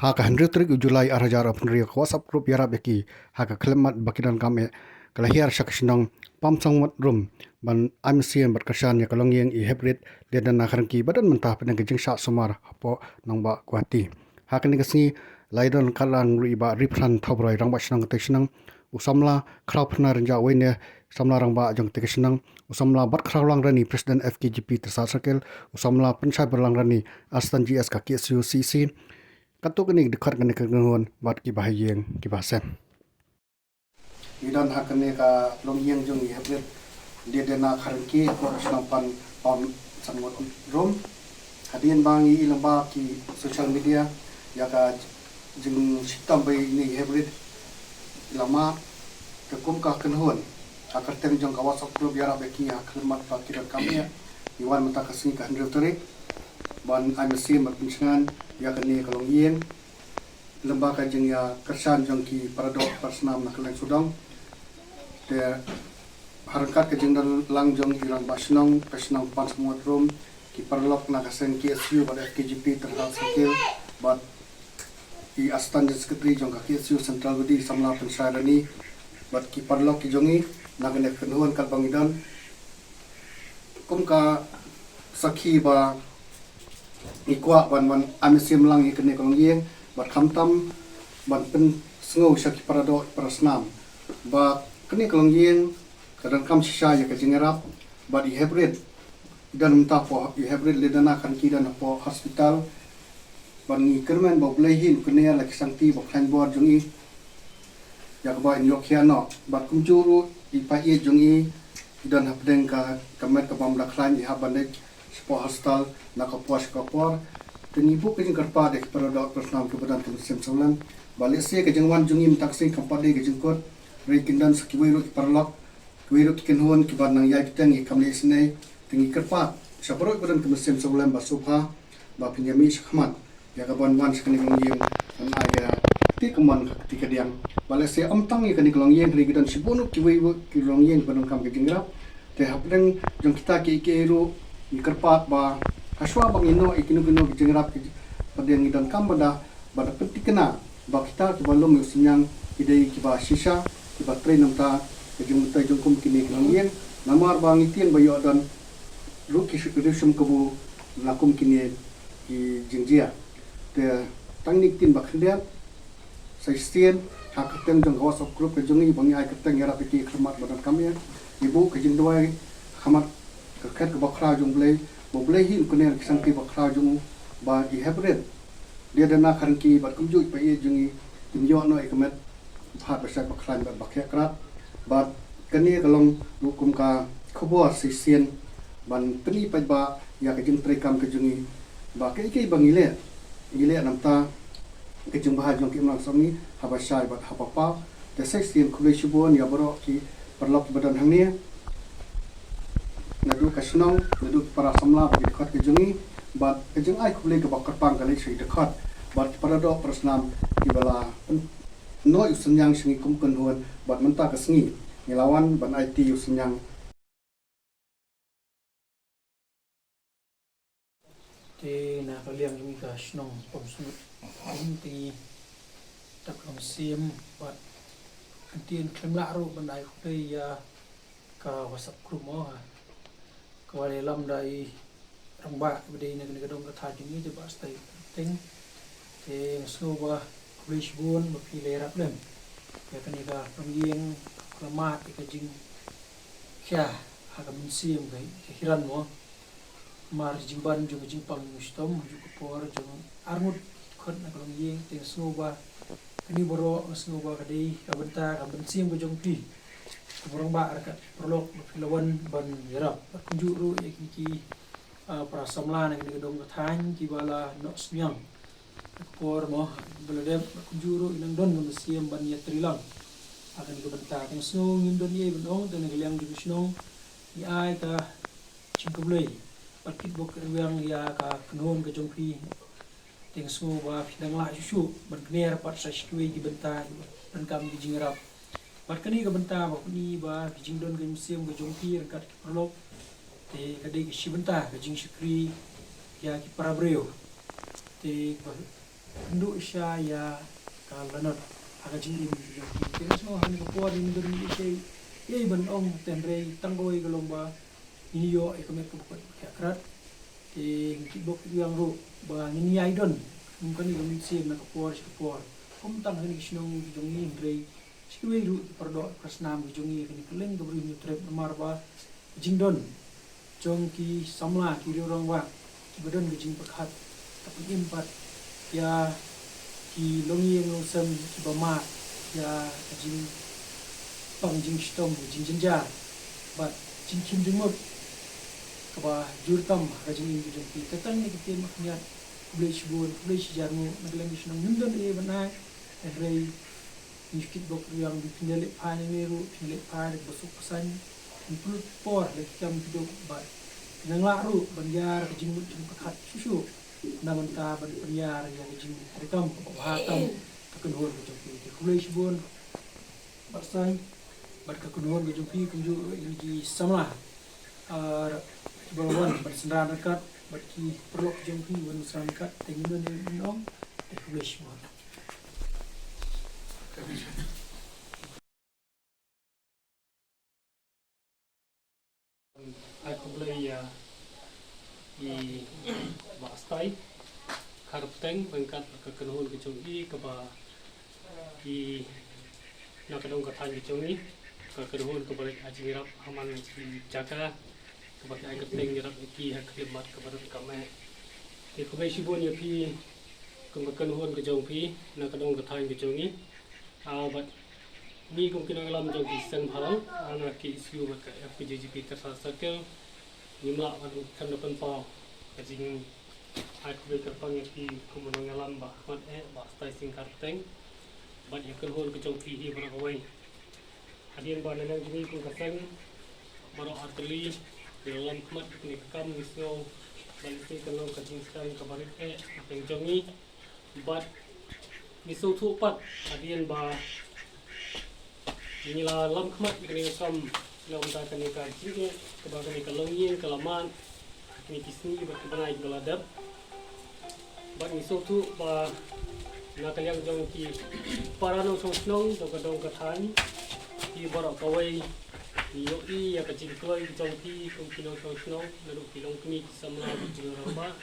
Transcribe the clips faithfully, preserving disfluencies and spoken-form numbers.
Ha ka hynriew tarik u July ar hajar arphew hynriew, ka WhatsApp group ïarap ïa ki ha ka khyllipmat ba ki donkam eh ka la hiar sha ka shnong Pamsnguarum ban ai mynsiem bad kyrshan ïa ka longïing i Hybrid Liadana Kharangki ba don mynta hapdeng ka jingshah sumar hapoh nongbah Guwahati. Ha kane ka sngi la ïadon katlang ruh i Bah Riphan Thawbroi, Rangbah Shnong katei ka shnong, u samla Khrawphna Rynjah Waine, samla rangbah jong katei ka shnong, u samla Batkhrawlang Rani, President F K J P Tyrsad Circle, u samla Pynshai Byrlang Rani, Assistant G S ka K S U C C. Katto katne ki dkhot, kane ka kynhun bad ki bahaïing ki bahasem. Ngi don ha kane ka longïing jong i Hybrid Liadana Kharangki, hapoh shnong Pan Pamsnguarum. Hadien ba ngi ïohi lyngba ki social media ïa ka jingshitom ba ine i Hybrid i la mad, te kum ka kynhun, ha ka kyrteng jong ka WhatsApp group ïarap ïa ki ha ka khyllipmat ba ki donkam eh, ngi wan mynta ka sngi ka hynriew tarik ban ai mynsiem bad pynshngaiñ ïa kane ka longïing lyngba ka jingïakyrshan jong ki paradoh parasnam na kylleng sawdong. Te ha ryngkat ka jingdon lang jong i Rangbah Shnong ka shnong Pamsnguarum, ki paralok na ka seng K S U bad F K J P Tyrsad Circle, bad i Assistant Secretary jong ka K S U Central Wadi, samla Pynshai Rani, bad ki paralok ki jong i na kane ka kynhun, katba ngi don kum ka sakhi ba ngi kwah ban, ban ai mynsiem lang ïa kane ka longïing bad khamtam ban pynsngew sha ki paradoh parasnam ba kane ka longïing ka donkam shisha ïa ka jingïarap. Bad i Hybrid i don mynta hapoh, i Hybrid Liadana Kharangki i don hapoh hospital. Bad ngi kyrmen ba U Blei hi un kner la ki shangti ba khlaiñ bor jong i ïa kaba in ïoh khia noh. Bad kumjuh ruh i paid jong i i don hapdeng ka, ka met ka bym da khlaiñ, i hap ban leit shapoh hospital na ka por sha ka por. Te ngi buh ka jingkyrpad ïa ki paradoh parasnam kiba don ka mynsiem sawlem ba lehse ka jingwan jong i mynta ka sngi kam pat dei ka jingkut, hynrei kin don sa kiwei ruh ki paralok, kiwei ruh ki kynhun kiba nang ïai bteng ïa ka kam leh isynei. Te ngi kyrpad sha baroh kiba don ka mynsiem sawlem ba sngewbha ba phin ïa mih shakhmat ïa kaban wan sha kane ka longïing ban ai ïa ka kti kamon ka kti kadiang. Ba lehse ym tang ïa kane ka longïing, hynrei ki don shibun ruh kiwei ruh ki longïing kiba donkam ka jingïarap. Te hapdeng jong kita kiei kiei ruh ngi kyrpad ba hashwa ba ngin ïoh ïa kino kino ki jingïarap kiba dei, ngi donkam ba da, ba da pynthikna ba kita kiba lum ïa u synñiang ki dei kiba shisha, kiba trei na ka bynta ka jingmyntoi jong kum kine ki longïing. Namar ba ngi tieng ba ïoh don ruh ki riewshemkabu na kum kine ki jingjia. Te tang ine i ktien ba khyndiat, sa shisien ha ka kyrteng jong ka WhatsApp group ka jong ngi ba ngi ai kyrteng ïarap ïa ki ha khmat ba donkam ïa, ngi buh ka jingduwai ha khmat ka khet kaba khraw jong U Blei, ba U Blei hi un kner ïa ki shangti ba khraw jong u, ba i Hybrid Liadana Kharangki bad kumjuh i paid jong ngi kin ïoh noh ïa ka met ba bha ba shait ba khlaiñ bad ba khiah krad. Bad kane ka long ruh kum ka khubor shisien ban pyni paidbah ïa ka jingtrei kam ka jong ngi, ba kaei kaei ba ngi leh, ngi leh na ka bynta ka jingbha jong ki imlang samla haba shai bad haba paw. Te sa shisien khublei shibun ïa baroh ki paralok kiba don hangne, naduh ka shnong, naduh ki para samla bad ki dkhot ka jong ngi. Bad ka jingai khublei kaba kyrpang ka leit sha ki dkhot bad ki paradoh parasnam kiba la pynnoh ïa u synñiang sha ngi kum kynhun. Bad mynta ka sngi ngi la wan ban aiti ïa u synñiang. Te na ka liang jong ngi ka shnong Pamsnguarum, te ngi tap long siem bad ka ktien khlem lah ruh ban ai khublei ïa ka WhatsApp group mo, ha kaba la ïalam da i rangbah ba dei na kane ka dong ka thaiñ jong ngi, te Bah Stai Teng. Te nga sngew ba khublei shibun ba phi la ïarap lem ïa kane ka longïing, ka la mad ïa ka jingkhia ha ka mynsiem ka, ka hiran mo. Namar jingban jong ka jingpang jong u shitom ha kajuh ka por jong arngut ki dkhot na ka longïing, te nga sngew ba kane baroh nga sngew ba ka dei ka bynta ka mynsiem ka jong phi kum u rangbah ryngkat ki paralok ba phi la wan ban ïarap. Bad kumjuh ruh ïa kine ki, ah, para samla na kane ka dong ka thaiñ kiba la noh synñiang ha ka por mo ba la dep. Bad kumjuh ruh ngi nang don ka mynsiem ban ïatrei lang ha kane ka bynta. Te nga sngew ngim don ei ei ban ong, te na ka liang jong ka shnong ngi ai ka jingkhublei bad kitbok kitrwiang ïa ka kynhun ka jong phi. Te nga sngew ba phi dang lah shuh shuh ban kner pat sha kiwei ki bynta kiba donkam ki jingïarap. Bad kane ka bynta ba pyni ba ka jingdon ka mynsiem ka jong phi ryngkat ki paralok, te ka dei ka shi bynta ka jingshakri ïa ki para briew. Te ba kynduh sha ïa ka lanot ha ka jingim jong ki. Te nga sngew ha kane ka por ngim don ei ei ban ong, hynrei tang kawei ka long ba ngin ïoh ïa ka met ka bukut ka khrat. Te ngi kitbok kitbiang ruh ba ngin ïai don kum kane ka mynsiem na ka por sha ka por, ym tang ha kane ka shnong jong ngi hynrei sha kiwei ruh ki pardoh ki parasnam ki jong ngi ha kane ka liang ka Bri Hynñiewtrep, namar ba ka jingdon jong ki samla ki riew rangbah kiba don ka jingpyrkhat ka pynim pat ïa ki longïing longsem kiba mad ïa ka jingpang jingshitom, ka jingjynjar bad jingkhim jingmut kaba jur tam ha ka jingim ka jong ki. Te tang ïa ki ktien khyndiat, khublei shibun, khublei shihajar nguh. Na ka liang ka shnong ngim don ei ei ban ai, hynrei ngi kitbok ruh ïa phi, phin da leit phai nangne ruh, phin da leit phai da kaba suk ba saiñ, phin pynlut por ha ki kam ki duk bad phin nang lah ruh ban ïar ka jingmut jingpyrkhat shuh shuh na bynta ban pynïar ïa ka jingtrei kam kaba bha tam ka kynhun ka jong phi. Te khublei shibun Bah Stai bad ka kynhun ka jong phi, kumjuh ruh ïa ki samla, ah, kiba la wan ban synran ryngkat bad ki paralok jong phi wan synran ryngkat. Te ngim don ei ei ban ong, te khublei shibun. Ai khublei ïa i Bah Stai Kharpteng ryngkat ka kynhun ka jong i, kaba i na ka dong ka thaiñ ka jong i, ka kynhun kaba rit ha jingïarap ha man ka jaka kaba ki ai kyrteng ïarap ïa ki ha ka khyllipmat kaba donkam eh. Te khublei shibun ïa phi kum ka kynhun ka jong phi na ka dong ka thaiñ ka jong i. Ah, bad ngi kum ki nongïalam jong ki seng bhalang, ah, na K S U bad ka F K J G P Tarsar Circle, ngim lah ban khlem da pynpaw ka jingai khublei kyrpang ïa phi kum u nongïalam ba khmat eh, Bah Stai Sing Kharpteng, bad ïa ka kynhun ka jong phi hi baroh kawei. Hadien ba na liang jong ngi kum ka seng baroh artylli ngi la lam khmat ïa kane ka kam, ngi sngew ba lehse kan long ka jingsdang kaba rit eh hapdeng jong ngi. Bad ngi sngewthuh pat hadien ba ngi la lam khmat ïa kane ka kam na ka bynta kane ka jingeh kaba kane ka longïing ka la mad ha kine ki sngi bad ki bnai kiba la dep. Bad ngi sngewthuh ba na ka liang jong ki para nongshong shnong jong ka dong ka thaiñ, ki baroh kawei ngi ïohi ïa ka jingkloi jong ki kum ki nongshong shnong, naduh ki longkmie, ki samla, ki jingrangbah,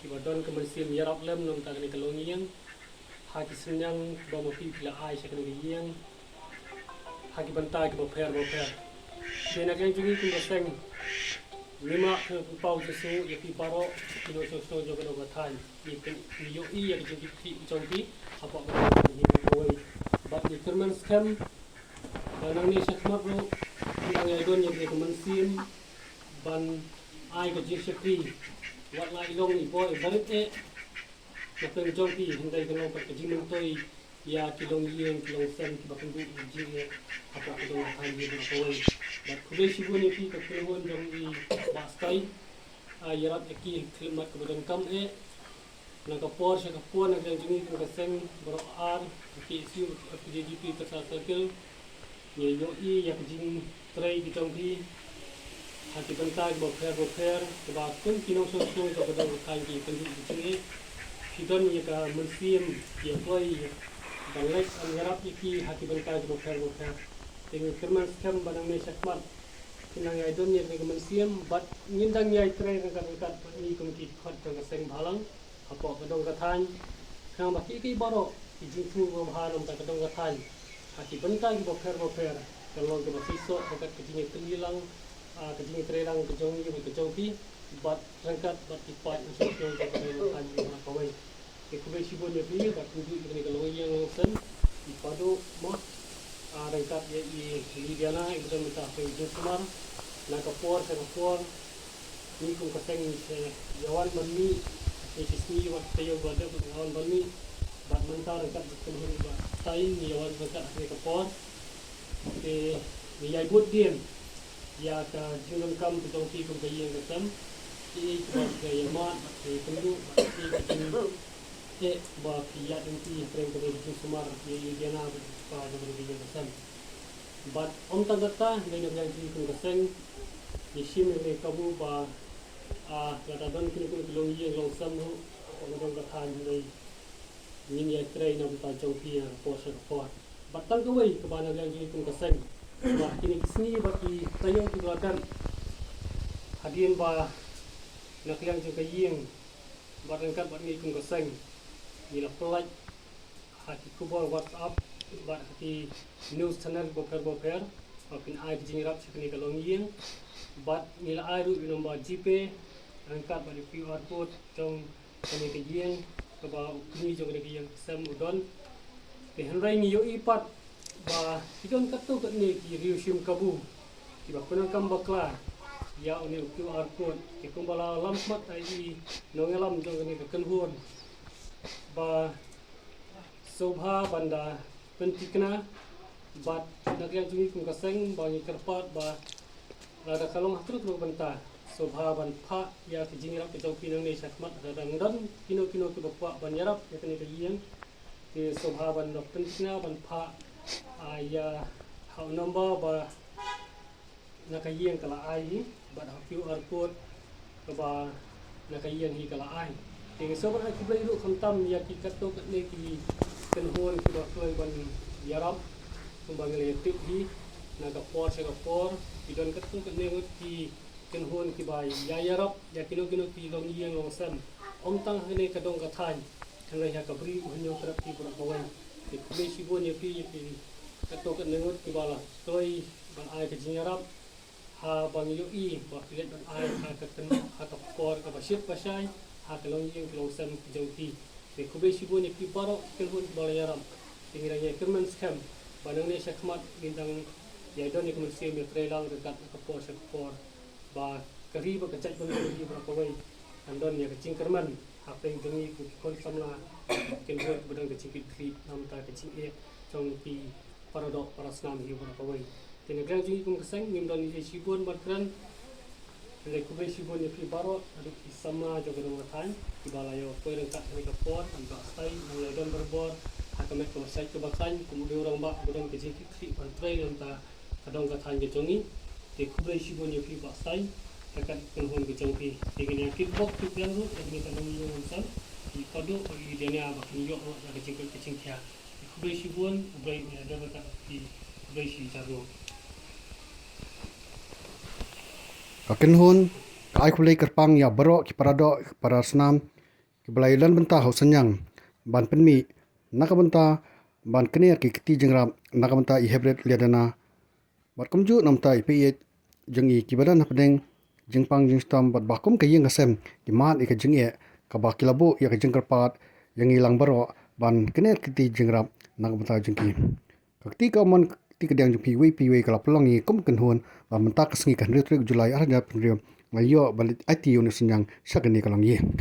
kiba don ka mynsiem ïarap lem na bynta kane ka longïing ha ki synñiang ba ma phi phi la ai sha kane ka ïing ha ki bynta kiba pher ba pher. Te na ka liang jong ngi kum ka seng, ngim lah ban pynpaw jingsngewnguh ïa phi baroh ki nongshong shnong jong ka dong ka thaiñ. Ngi ïohi ïa ka jingkitkhlieh jong phi hapoh ka dong ka thaiñ kawei. Bad ngi kyrmen skhem ba nangne shakhmat ruh phi nang ïai don ïa ka mynsiem ban ai ka jingshakri, wat la i long i bor i barit eh na pdeng jong phi, hynrei kan long pat ka jingmyntoi ïa ki longïing ki longsem kiba kynduh ïa ka jingeh hapoh ka dong ka thaiñ hi baroh kawei. Bad khublei shibun ïa phi ka kynhun jong i Bah Stai, ah, ïarap ïa ki ha ka khyllipmat kaba donkam eh. Na ka por sha ka por na ka liang jong ngi kum ka seng baroh ar, ka K S U, ka K J G P Tarsar Circle, ngi ïohi ïa ka jingtrei ka jong phi ha ki bynta kiba pher ba pher, kaba kum ki nongshong shnong jong ka dong ka thaiñ ki kynduh ki jingeh, ki don ïa ka mynsiem ïa kloi ban leit ban ïarap ïa ki ha ki bynta kiba pher ba pher. Te ngi kyrmen skhem ba nangne shakhmat phin nang ïai don ïa kane ka mynsiem bad ngin dang ïai trei ryngkat ryngkat bad ngi kum ki dkhot jong ka seng bhalang hapoh ka dong ka thaiñ. Khnang ba kiei kiei baroh ki jingthmu kiba bha na bynta ka dong ka thaiñ ha ki bynta kiba pher ba pher kan long kaba seisoh bad ka jingïatylli lang, ah, ka jingïatreilang ka jong ngi bad ka jong phi bad ryngkat bad ki paid nongshong shnong jong ka dong ka thaiñ baroh kawei. Te khublei shibun ïa phi bad kumjuh ïa kane ka longïing longsem, i Padu mo, ah, ryngkat ïa i Lidiana iba don mynta ha ka jingsumar. Na ka por sha ka por ngi kum ka seng ngi sa ïawan ban mih, ngi sa sngew ïa wat taïew ba dep ngi ïawan ban mih. Bad mynta ryngkat bad ka kynhun i Bah Stai ngi ïawan ryngkat ha kane ka por. Te ngi ïai bud dien ïa ka jingdonkam ka jong phi kum ka ïing ka sem. Kiei kiba phi ïa mad bad phi ïa kynduh bad kiei ki jingeh ba phi ïa don phi hapdeng kane ka jingsumar ïa i Lidiana bad i kpa jong kane ka ïing ka sem. Bad ym tang katta, hynrei na ka liang jong ngi kum ka seng ngi shim ïa kane ka kabu ba, ah, lada don kine kine ki longïing longsem ruh hapoh ka dong ka thaiñ, hynrei ngin ïatrei na bynta jong phi ha ka por sha ka por. Bad tang kawei kaba na liang jong ngi kum ka seng, ba kine ki sngi bad ki taïew kiba la dep, hadien ba na ka liang jong ka ïing bad ryngkat bad ngi kum ka seng, ngi la pynlait ha ki khubor WhatsApp bad ha ki news channel bapher bapher ba phin ai ki jingïarap sha kane ka longïing. Bad ngi la ai ruh ïa u nombar GPay ryngkat bad ïa u QR code jong kane ka ïing kaba u kñi jong kane ka ïing ka sem u don. Te hynrei ngi ïohi pat ba ki don katto katne ki riew shim kabu kiba pyndonkam bakla ïa une u QR code. Te kumba la lam khmat ïa i nongïalam jong kane ka kynhun, ba sngewbha ban da pynthikna bad na ka liang jong ngi kum ka seng ba ngi kyrpad ba lada ka long ha kano kano ka bynta, sngewbha ban phah ïa ka jingïarap ka jong phi nangne shakhmat, lada dang don kino kino kiba kwah ban ïarap ïa kane ka ïing. Te sngewbha ban da pynthikna ban phah, ah, ïa ha u nombar ba na ka ïing ka la ai hi, bad ha u QR code kaba na ka ïing hi ka la ai. Te ngi sngewbha ban ai khublei ruh khamtam ïa ki katto katne ki kynhun kiba kloi ban ïarap. Kumba ngi la ïatip hi, na ka por sha ka por ki don katto katne ngut ki kynhun kiba ïa ïarap ïa kino kino ki longïing longsem, ym tang ha kane ka dong ka thaiñ, hynrei ha ka bri u hynñiew tyrep hi baroh kawei. Te khublei shibun ïa phi, ïa phi katto katne ngut kiba la kloi ban ai ka jingïarap, haba ngi ïohi ba phi leit ban ai ha ka kyn-, ha ka por kaba shit ba shai ha ka longïing ka longsem ka jong phi. Te khublei shibun ïa phi baroh ki kynhun kiba la ïarap. Te ngi dang ïakyrmen skhem ba nangne shakhmat ngin dang ïa don ïa ka mynsiem ïatreilang ryngkat ha ka por sha ka por, ba ka ri bad ka jaitbynriew hi baroh kawei kan don ïa ka jingkyrmen hapdeng jong ngi kum ki khun samla, kynhun ba don ka jingkitkhlieh na bynta ka jingeh jong ki paradoh parasnam hi baroh kawei. Te na ka liang jong ngi kum ka seng ngim don ei ei shibun ban kren. Hynrei khublei shibun ïa phi baroh, haduh ki samla jong ka dong ka thaiñ kiba la ïoh poi ryngkat ha kane ka por, i Bah Stai, nang la ïadon barabor ha ka met kaba shait kaba khlaiñ kum u dei u rangbah ba don ka jingkitkhlieh ban trei na bynta ka dong ka thaiñ ka jong ngi. Te khublei shibun ïa phi Bah Stai, ryngkat ki kynhun ka jong phi. Te ngin ïa kitbok kitrwiang ruh ïa kane ka longïing longsem, i Padu bad i Diana ba kin ïoh ruh ïa ka jingkoit ka jingkhiah. Te khublei shibun, U Blei un ïadon ryngkat bad phi, khublei shihajar nguh. Ka kynhun ka ai khublei kyrpang ïa baroh ki paradoh parasnam kiba la ïadon bynta ha u synñiang ban pynmih na ka bynta ban knieh ïa ki kti jingïarap na ka bynta i Hebret Liadana. Bad kumjuh na bynta i phi ïeit jong i kiba don hapdeng jingpang jingshitom bad ba kum ka ïing ka sem ki mad ïa ka jingeh, kaba ki la buh ïa ka jingkyrpad ïa ngi lang baroh ban knieh ïa ki kti jingïarap na ka bynta jong ki. Ka kti kamon ka kti kadiang jong phi iwei pa iwei ka la pynlong ïa ngi kum kynhun ba mynta ka sngi ka hynriew tarik July arhajar arphew hynriew ngi la ïoh ban leit aiti ïa une u synñiang sha kane ka longïing.